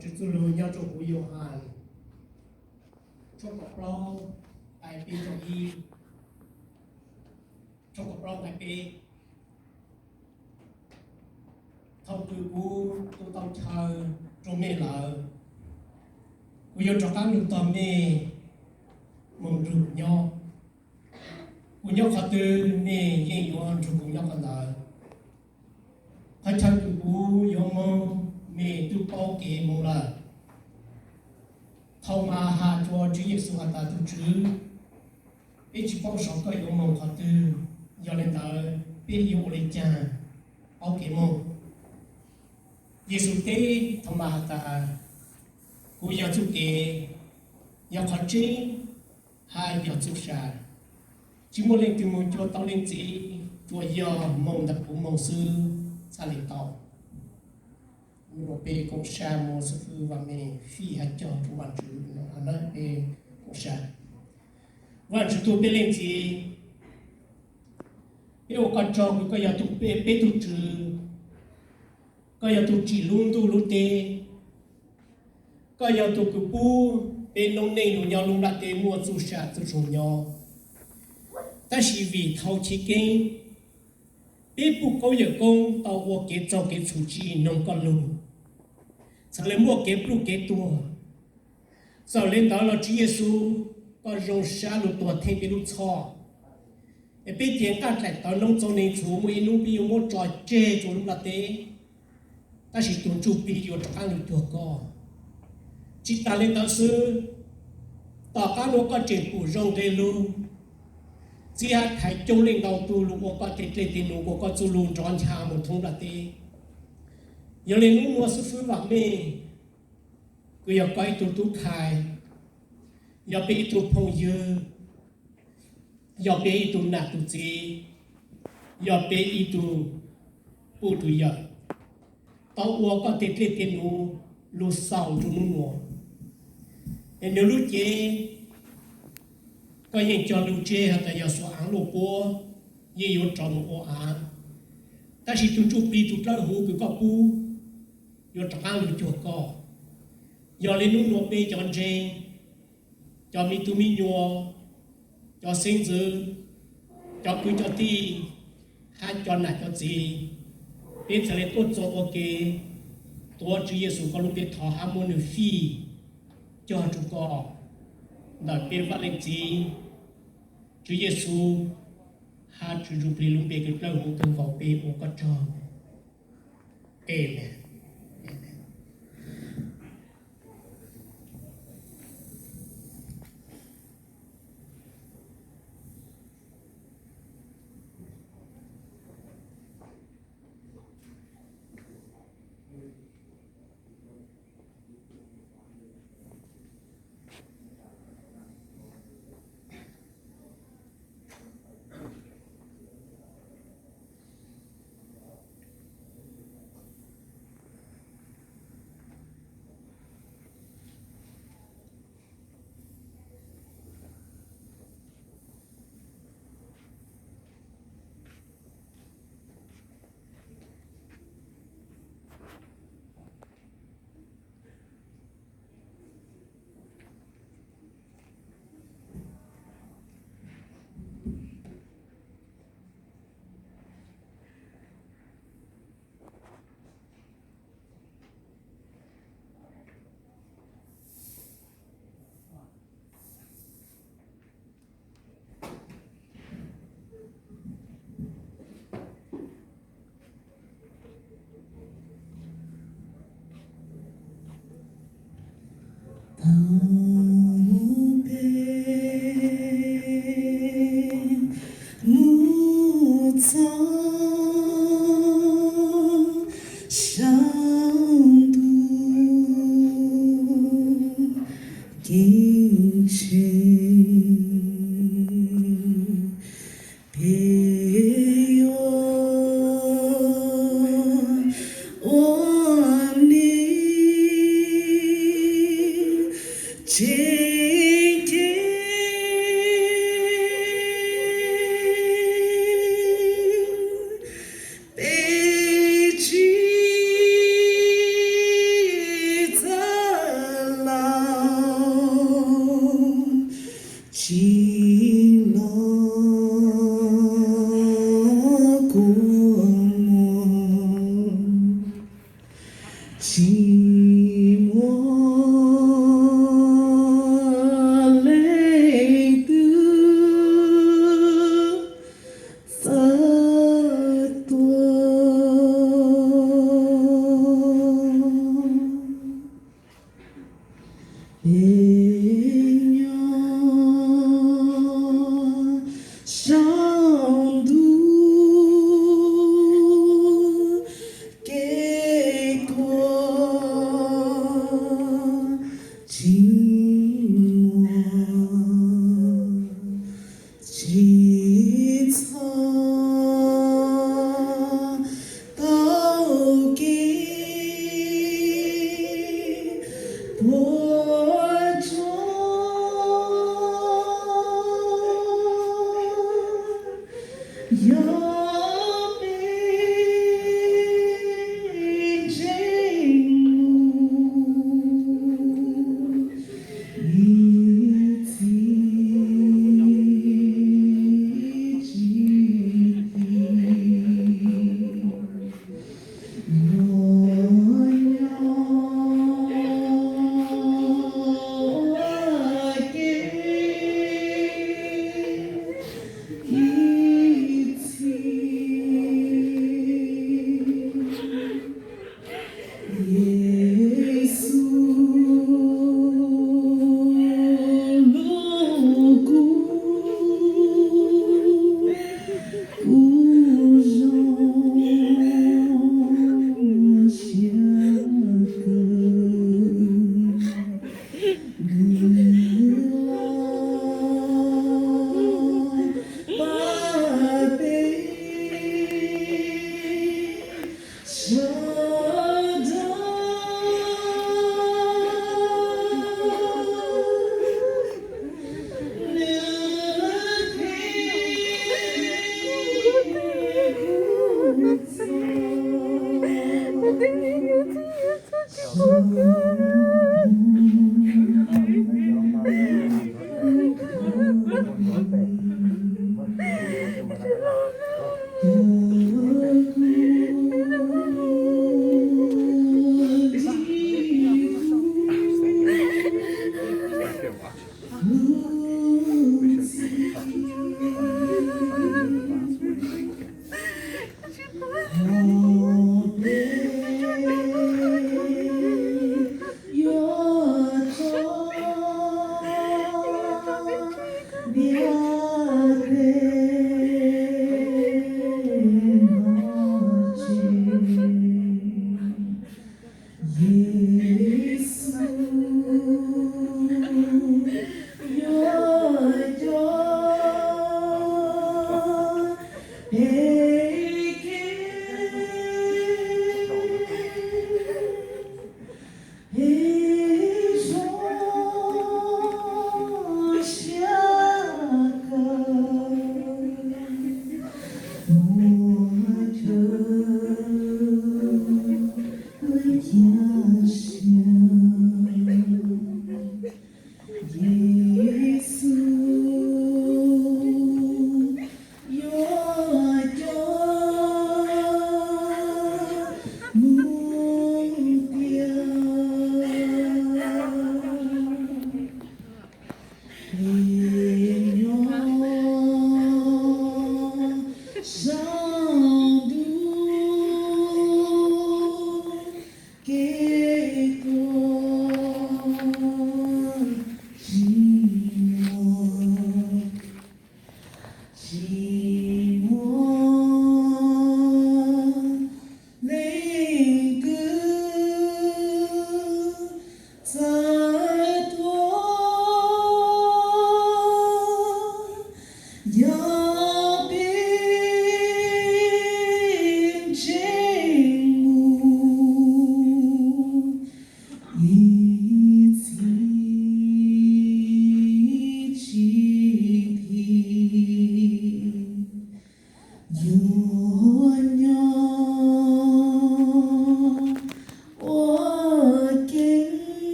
Tswv txuj lug nyob rua huv Yauhas, tshooj kaum plaub, nqai peb rua ib, tshooj kaum plaub nqai peb. Thaum kws kuv tu tau chaw rua mej lawm, kuv yuav rov qaab lug tog mej moog nrug kuv nyob. Kuv nyob qhov twg, mej yeej yuav nrug kuv nyob qhov ntawd. Qhov chaw kws kuv yuav moog, mej tub paub kev moog lawm. Thaumas has rua Tswv Yexus has tas, Tug Tswv, peb tsi paub saum koj yuav moog qhov twg, yog le ntawd peb yuav ua le caag paub kev moog? Yexus teb Thaumas has tas, Kuv yog txuj kev, yog qhov tseeb, hab yog txuj sa. Tsi muaj leej twg moog cuag tau Leej Txiv, tsuas yog moog ntawm kuv moog xwb txhaj le tau. Peb koom sab muab xib fwb Vam Meej fij hab cog rua Vaajtswv no, peb koom sab. Vaajtswv tug peb Leej Txiv, peb ua koj tsaug kws koj yog tug peb, peb tug Tswv, koj yog tug tsim lub ntuj lub teb, koj yog tug kws pub peb noob neej lug nyob lub nplaj teb muaj txuj sa txuj zoo nyob. Tab sis vim thaus chiv keeb, peb puj koob yawm koob tau ua kev txaug kev txhum tsi noog koj lug, txhad le muaj kev pluj kev tuag. Txawm le ntawd los Tswv Yexus, koj zoo sab lug tuag theej peb lub txhoj, es peb ces nqaj dlaim tawv noob txoov neeg txhum, muaj ib hnub peb yuav muab tso tseg rua lub nplaj teb, tab sis tug ntsuj plig yuav rov qaab lug cuag koj. Tsi taag le ntawd xwb, tom qaab nuav koj tseem pum zoo nqe lug, txib hab thaiv coob leej ntau tug lug ua koj tej dlej tej num, ua koj txuj lug nrov ncha moog thoob nplaj teb. Yog le nub nuav xib fwb Vam Meej kws yog koj ib tug tub thais, yog peb ib tug phooj ywg, yog peb ib tug nam tug txiv, yog peb ib tug puj tug yawm, tau ua koj tej dlej tej num lug xaus rua nub nuav. Es nwg lub cev koj yeej cog lug tseg has tas yog xuas aav luaj puab, yeej yuav rov moog ua aav. Tab sis tug ntsuj plig tug dlawb huv kws koj pub yuav rov qaab lug cuag koj. Yog le nub nuav peb cov ntseeg, cov me tub me nyuam, cov xeeb ntxwv, cov kwv cov tij, hab cov nam cov txiv, peb txhad le tuaj txuas ua ke tuav Tswv Yexus koj lub npe thov hab muab nwg fij cog rua koj ntawm peb Vaaj Leej Txiv, Tswv Yexus, hab Tswv Ntsuj Plig lub npe kws dlawb huv kawg nkaus peb ua koj tsaug. Amees.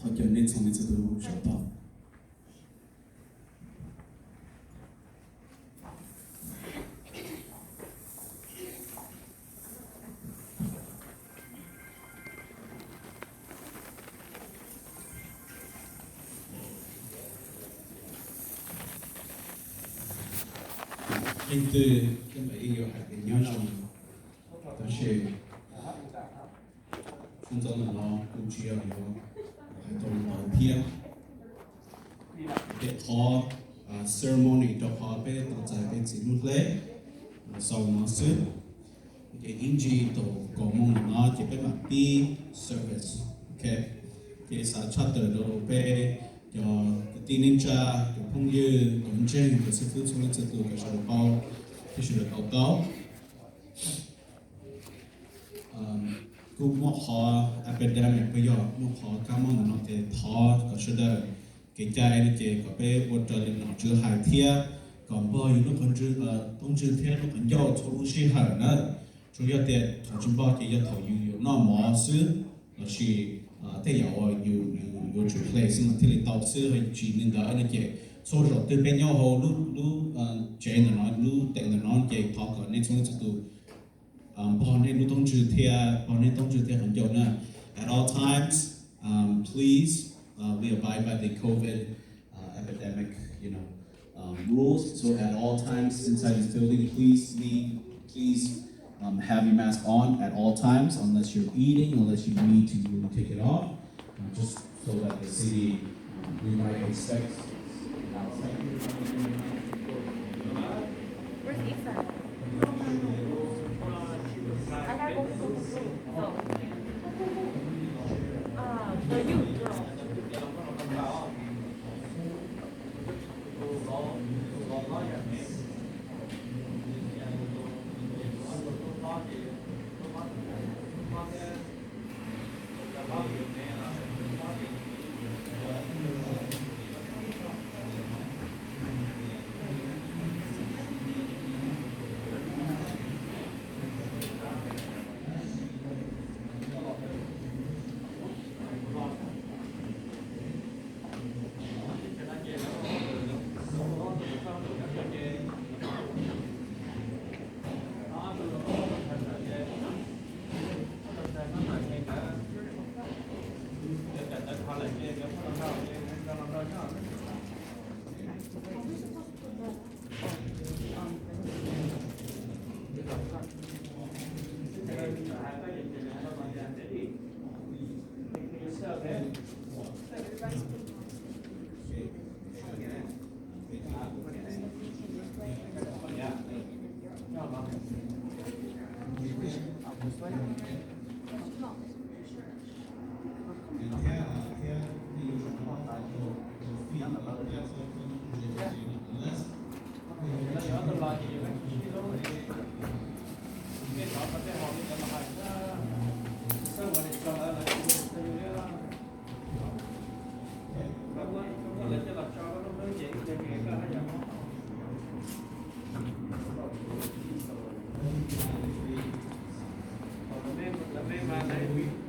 Thov caw nej txhua leej txhua tus sawv tau. Leej twg coj mus ib yuav hais tias nyob zoo, tab sis txhua ntxov ntawm no kuv tsis yog yuav hais tau ntawd thiab. Ces qhov ceremony rau qhov peb tau txais peb txiv lub hleb xaus no xwb. Ces ib ntsis thaum kaum moos no ces peb mam pib service. Ok, ces xav tshaj tawm rau peb cov kwv tij neej tsa, cov phooj ywg, cov ntseeg, cov xib fwb txhua leej txhua tus kom sawv daws paub thiab sawv daws to taub. Kuj muaj qhov epidemic, puas yog muaj qhov kab mob ntawm no ces thov kom sawv daws kev cai no ces kom peb ua raws li nom tswv hais thiab kom npog yus lub qhov ntswg, tooj ntswg thiab lub qhov ncauj txhua lub sij hawm na. Tsuas yog tias thaum tsis npog ces yog thaum yus yuav noj mov xwb, lossis tej yam uas yus yuav tsum hle xwb mas thiaj li tau xwb. Tsis li ntawd no ces txhua zaus twg peb nyob hauv lub tsev ntawm no, lub tsev ntawm no ces thov kom nej txhua leej txhua tus npog nej lub tooj ntswg thiab, npog nej tooj ntswg thiab qhov ncauj na. At all times, um, please, uh, we abide by the COVID, uh, epidemic, you know, um, rules. So at all times inside this building, please leave, please, um, have your mask on at all times unless you're eating, unless you need to take it off. Um, just so that the city, um, we might expect. Where's Ethan? I gotta go pick up the food. Oh. Uh, for you, girl.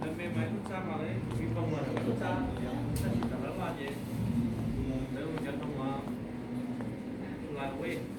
Lawv me mas lub tsab mas lawv tsis pom lub tsab, tab sis lawv laj ces lawv mus cov no mas laj ua.